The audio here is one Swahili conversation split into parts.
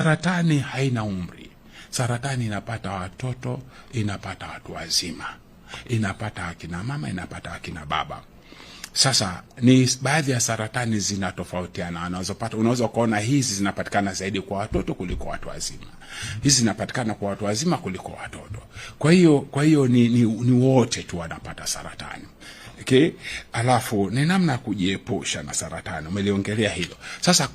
Saratani haina umri. Saratani inapata watoto, inapata watu wazima, inapata akina mama, inapata akina baba. Sasa ni baadhi ya saratani zinatofautiana wanazopata. Unaweza ukaona hizi zinapatikana zaidi kwa watoto kuliko watu wazima, hizi zinapatikana kwa watu wazima kuliko watoto. Kwa hiyo ni wote tu wanapata saratani. Okay? Alafu ni namna ya kujiepusha na saratani, umeliongelea hilo. Sasa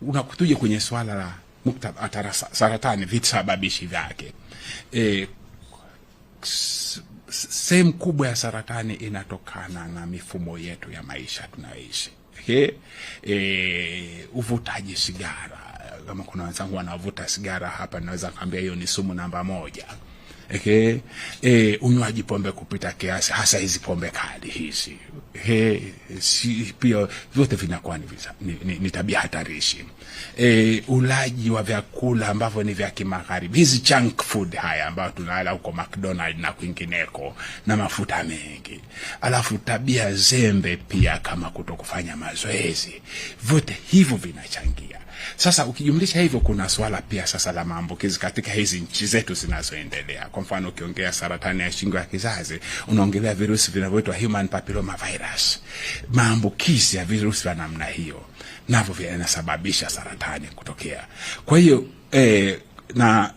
unakutuja kwenye swala la muktadha saratani, visababishi vyake. Sehemu kubwa ya saratani inatokana na mifumo yetu ya maisha tunayoishi. Okay? Uvutaji sigara, kama kuna wenzangu wanavuta sigara hapa, naweza kuambia hiyo ni sumu namba moja. Okay? Unywaji pombe kupita kiasi, hasa hizi pombe kali hizi. Okay? Si, pia vyote vinakuwa ni tabia hatarishi. Ulaji wa vyakula ambavyo ni vya kimagharibi, hizi junk food haya ambayo tunala huko McDonald na kwingineko na mafuta mengi, alafu tabia zembe pia kama kutokufanya mazoezi, vyote hivyo vinachangia. Sasa ukijumlisha hivyo, kuna swala pia sasa la maambukizi katika hizi nchi zetu zinazoendelea. Kwa mfano, ukiongea saratani ya shingo ya kizazi, unaongelea virusi vinavyoitwa human papilloma virus. Maambukizi ya virusi vya namna hiyo navyo vinasababisha saratani kutokea. Kwa hiyo na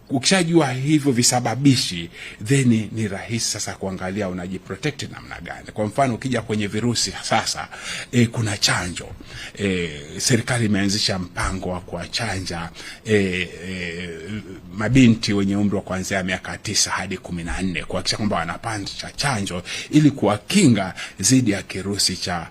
ukishajua hivyo visababishi, then ni rahisi sasa kuangalia unajiprotect namna gani. Kwa mfano, ukija kwenye virusi sasa, kuna chanjo. Serikali imeanzisha mpango wa kuwachanja mabinti wenye umri wa kuanzia miaka 9 hadi 14 kuhakikisha kwamba wanapata chanjo ili kuwakinga dhidi ya kirusi cha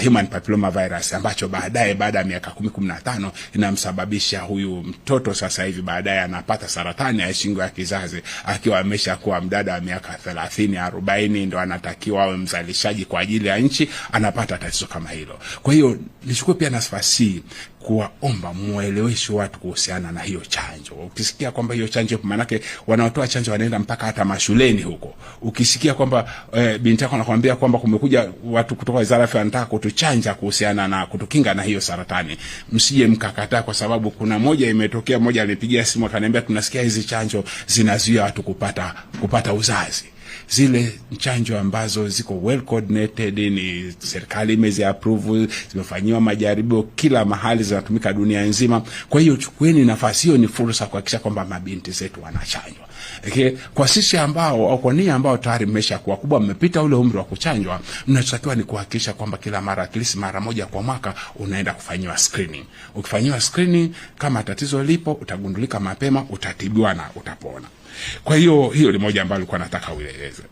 human papilloma virus ambacho baadaye baada ya miaka 10, 15 inamsababisha huyu mtoto sasa hivi baadaye anapata saratani ya shingo ya kizazi akiwa ameshakuwa mdada wa miaka 30, 40, ndo anatakiwa awe mzalishaji kwa ajili ya nchi, anapata tatizo kama hilo. Kwa hiyo nichukue pia nafasi hii kuwaomba mueleweshe watu kuhusiana na hiyo chanjo. Ukisikia kwamba hiyo chanjo, maanake wanaotoa chanjo wanaenda mpaka hata mashuleni huko. Ukisikia kwamba binti yako anakuambia kwamba kumekuja watu kutoka Wizara ya Afya wanataka kutuchanja kuhusiana na kutukinga na hiyo saratani, msije mkakataa, kwa sababu kuna moja imetokea, moja alinipigia simu akaniambia, tunasikia hizi chanjo zinazuia watu kupata uzazi. Zile chanjo ambazo ziko well coordinated, ni serikali imezi approve, zimefanyiwa majaribio kila mahali, zinatumika dunia nzima. Kwa hiyo chukueni nafasi hiyo, ni fursa kuhakikisha kwamba mabinti zetu wanachanjwa. Okay? Kwa sisi ambao au kwa nia ambao tayari mmeshakuwa kubwa, mmepita ule umri wa kuchanjwa, mnachotakiwa ni kuhakikisha kwamba kila mara, at least mara moja kwa mwaka, unaenda kufanyiwa screening. Ukifanyiwa screening, kama tatizo lipo, utagundulika mapema, utatibiwa na utapona. Kwa hiyo hiyo ni moja ambayo nilikuwa nataka ueleze.